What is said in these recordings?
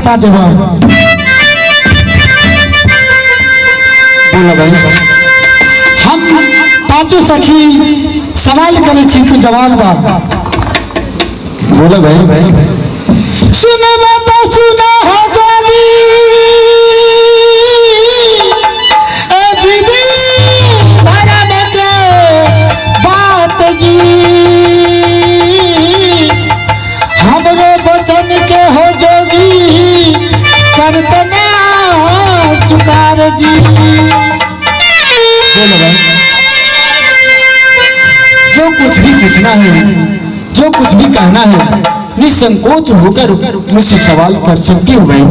रास्ता देबा। बोला भाई। हम पांचों सखी सवाल करे छी, तू जवाब दा। बोला भाई। सुनबा तो सुना हो जोगी, ए दीदी धर्म के बात जी, हमरो वचन के हो जोगी करतना चुकार जी। बोलो भाई। जो कुछ भी पूछना है, जो कुछ भी कहना है, निसंकोच होकर मुझसे सवाल कर सकती हो भाई।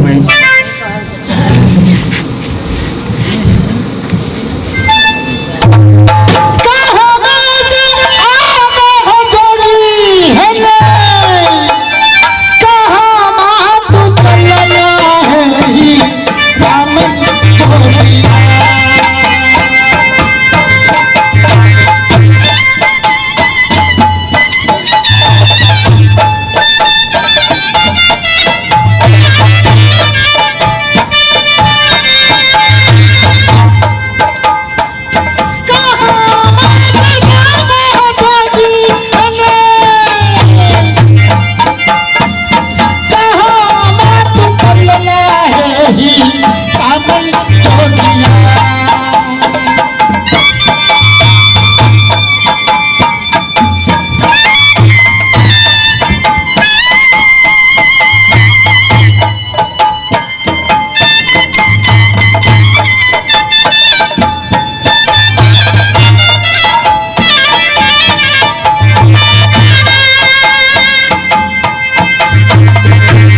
कहो बाज आवे हो जोगी हेले, कहो माँ तू चलला है ही राम जोगिया। कहो माँ आवे हो जोगी हेले, कहो माँ तू चलला है ही राम जोगिया।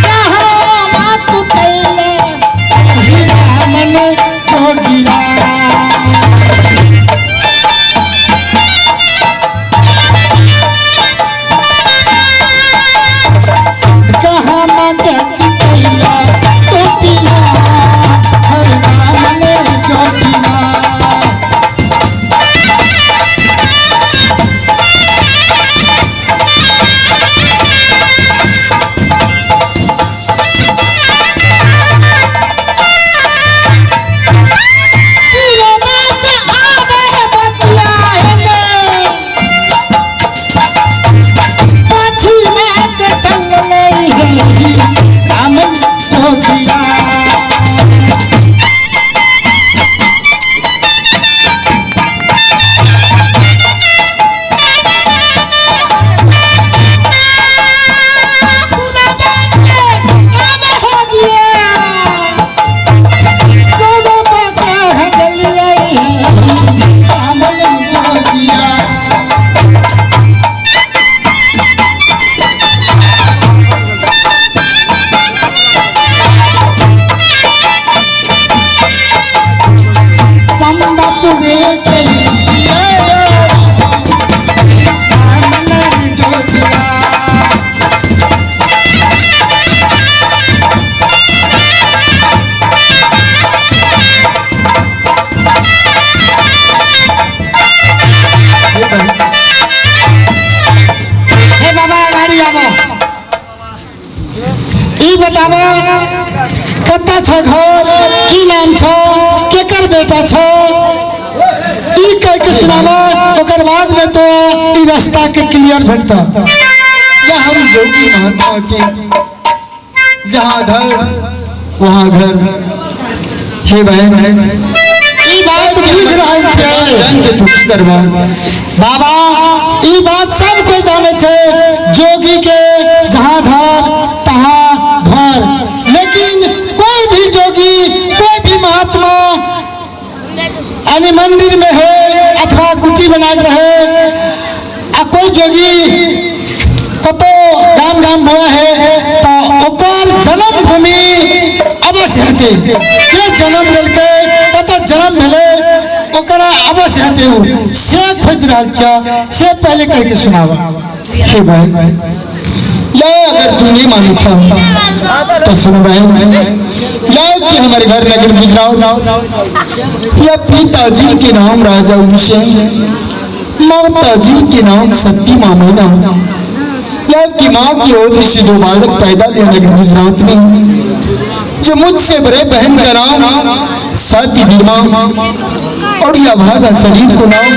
कहो माँ तू चलला ही राम जोगिया। कहाँ मदद कैला तो पिया हर राम ने जोगिया। पूरा नाच आवे बतिया हेले, पाछी में के चल ले ही राम जोगिया। पूरा नाच आवे हो गया, गोगो पाका है चलिए राम जोगिया। पंबा पुरे के लिए राम जोगिया। हे बहन। हे बाबा गाड़ी आबो, ई बताबो कत्ता छ घर, की नाम छ, केकर बेटा छ, ई कह के सुनाबो, ओकर बाद में तो ई रास्ता के क्लियर भेटता। या हम जोगी महात्मा के जहाँ घर वहाँ घर। हे बहन, ई बात बुझ रहल छै। जान के तू की करबा? बाबा ई बात सब कोई जाने छै, जोगी के जहाँ धर तहाँ घर, लेकिन कोई भी जोगी कोई भी महात्मा यानी मंदिर में हो अथवा कुटी बना के रहे, आ कोई जोगी कतो गाम गाम बोआ है तो ओकर जन्मभूमि अवश्य हेतै। के जन्म देलकै, कतऽ जन्म भेलै, ओकरा अवश्य हेतै। ओ से खोजि रहल छ, से पहले कह के सुनाबऽ। हे बहन, या अगर तू नहीं मानी छ तो सुन बहन, या कि हमारे घर नगर गुजरात, या पिताजी के नाम राजा हुसैन, माता जी के नाम सती मामीना, या कि माँ की ओर से दो बालक पैदा लिया नगर गुजरात में। जो मुझसे बड़े बहन का नाम साथी बिरमा और यह भागा शरीर को नाम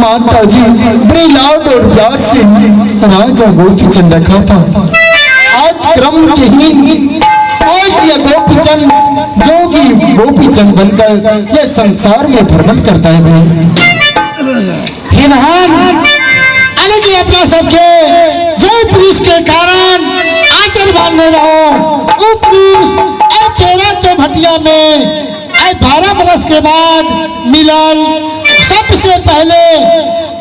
माता जी बड़े लाड और प्यार से राजा गोपीचंद रखा था। आज क्रम के ही आज यह गोपीचंद जोगी गोपीचंद बनकर यह संसार में भ्रमण करता है। बहन हे बहन, अरे अपना सबके जय पुरुष के कारण आचर बांधने रहो, वो पुरुष ए पेरा चौभटिया में आए 12 बरस के बाद मिलल। सबसे पहले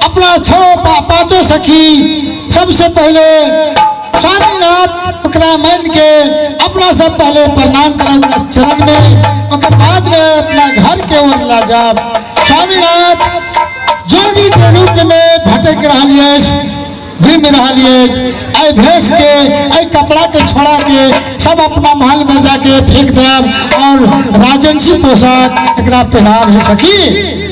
अपना छो पांचों सखी सबसे पहले स्वामीनाथ ओकरा मान के अपना सब पहले प्रणाम कर अपना चरण में, ओकर बाद में अपना घर के ओर ला जाब। स्वामीनाथ जोगी के रूप में भटक रहा है, घूम रहा है, आई भेष के आई कपड़ा के छोड़ा के सब अपना महल में जाके फेंक देब और राजनसी पोशाक एकरा पहनाब है सखी।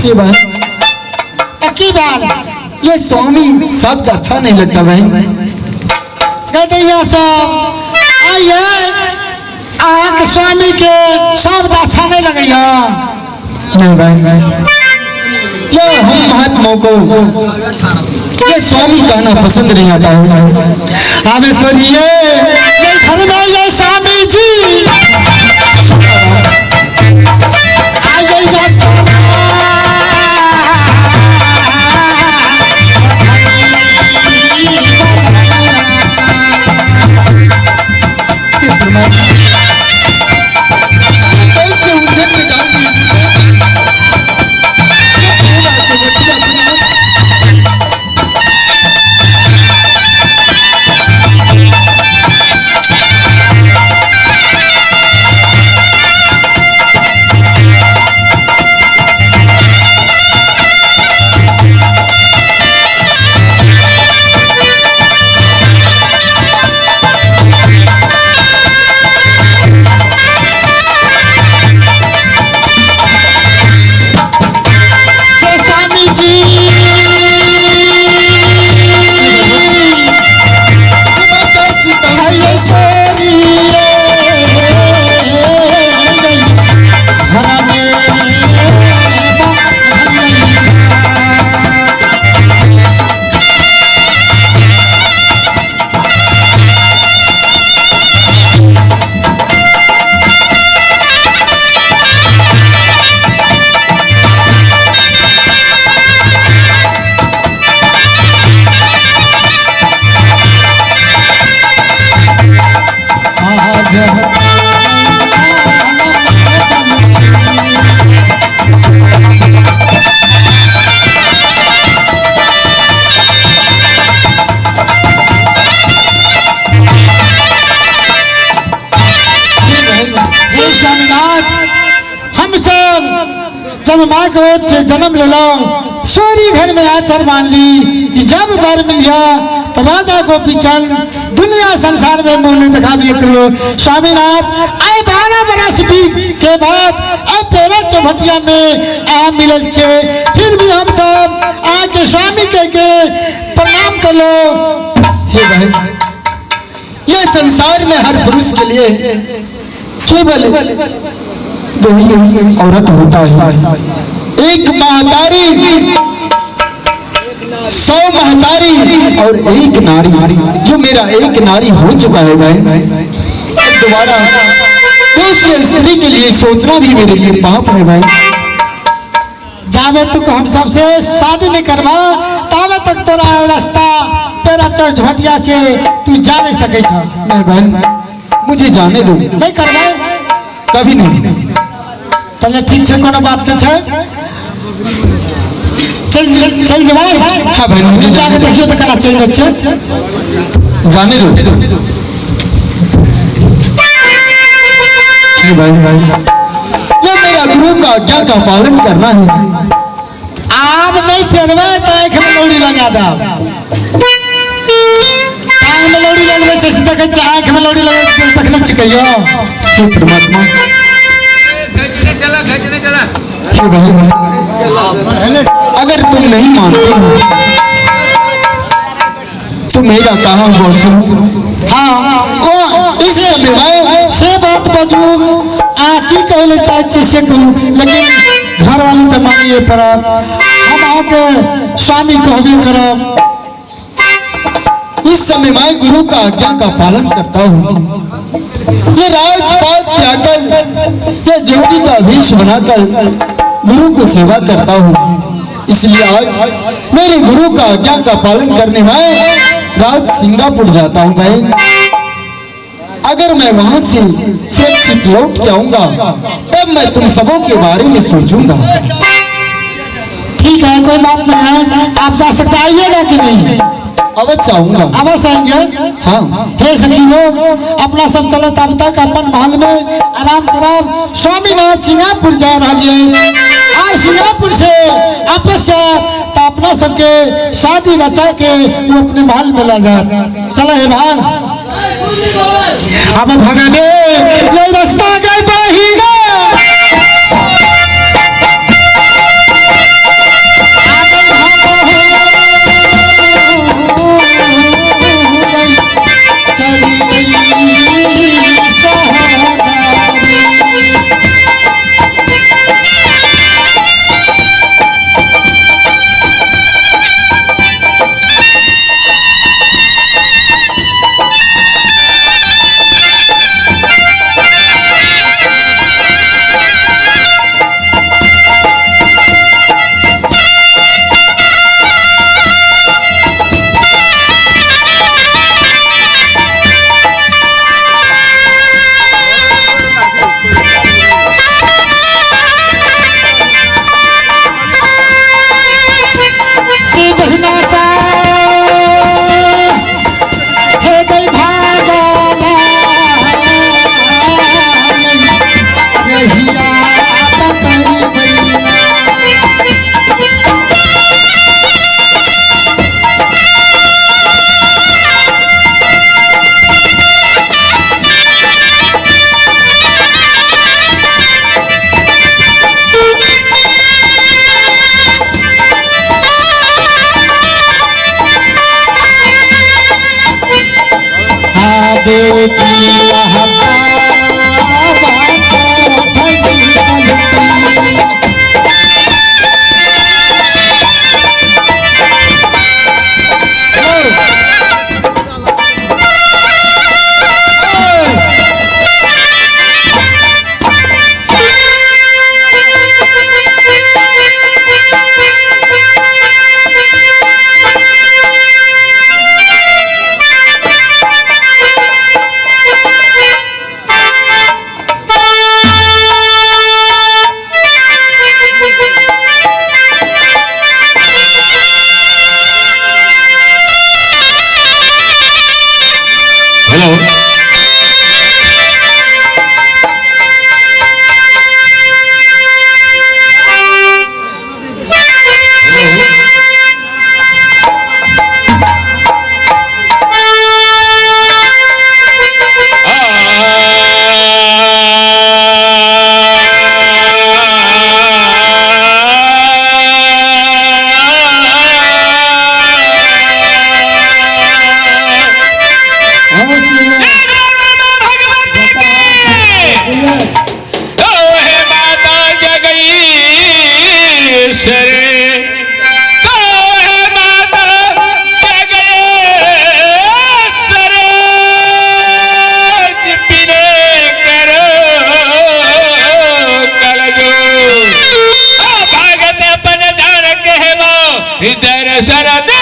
ये बहन की बात ये स्वामी शब्द अच्छा नहीं लगता बहन। कहते हैं साहब आइए अहाँके स्वामी के शब्द अच्छा नहीं लगैया। नहीं बहन, ये हम महात्माओं को ये स्वामी कहना पसंद नहीं आता है। आवेश्वरिये ये घर में ये स्वामी जी हम सब जब माँ के ओर से जन्म लेलो सोरी घर में आचर मान ली कि जब बर मिलिया तो राधा गोपी चंद दुनिया संसार में मुंह नहीं दिखा भी करो। स्वामीनाथ आए 12 बरस भी के बाद अब पेरा चौभटिया में आ मिलल छे, फिर भी हम सब आके स्वामी कह के प्रणाम कर लो। हे बहन, ये संसार में हर पुरुष के लिए केवल दो ही औरत होता है, एक महतारी, 100 महतारी और एक नारी। जो मेरा एक नारी हो चुका है बहन, अब दोबारा दूसरे स्त्री के लिए सोचना भी मेरे लिए पाप है भाई। जावे तक हम सबसे शादी नहीं करवा तावे तक तोरा रास्ता तेरा चौचभटिया से तू जा नहीं सके छ। नहीं बहन, मुझे जाने दो। नहीं करवाए कभी नहीं। तले ठीक है, कोनो बात नहीं है, चल चल जवाई। हाँ बहन, मुझे जाके देखियो तो कना चल जाচ্ছে। जाने दो। ये बहन, ये मेरा गुरु का आज्ञा का पालन करना है। आप नहीं चलवे तो एक में लौड़ी लगा दा, आँख में लौड़ी लगवे से देखै छै, आँख में लौड़ी लगे तखने चिकैयो। हे परमात्मा, हे बहन, अगर तुम नहीं मानते हो तो मेरा कहा हुआ सुनो। हाँ, ओ इस समय मैं से बात बजू आ की कहले चाहे छी से कहूँ, लेकिन घर वाली तो मानिए पड़त, हम आके स्वामी कहबे करब। इस समय मैं गुरु का आज्ञा का पालन करता हूँ। ये राजपाट त्याग कर, ये जोगी का वेश बनाकर गुरु को सेवा करता हूँ। इसलिए आज मेरे गुरु का आज्ञा का पालन करने में राज सिंगापुर जाता हूँ बहन। अगर मैं वहां से सुरक्षित लौट के आऊंगा तब मैं तुम सबों के बारे में सोचूंगा। ठीक है, कोई बात नहीं है, आप जा सकते। आइएगा कि नहीं? अवश्य आऊंगा। अवश्य आएंगे। हाँ। हे सखी लोग, अपना सब चलत अब तक अपन महल में आराम करब। स्वामीनाथ सिंगापुर जा रहा है और सिंगापुर से वापस तो अपना सबके शादी रचा के वो अपने महल में ला जा। चलो हे भाल, अब भगने ये रास्ता गए बहिरा। चली गई। देखी बाबा कोठली पलटी। हेलो। दर्शन।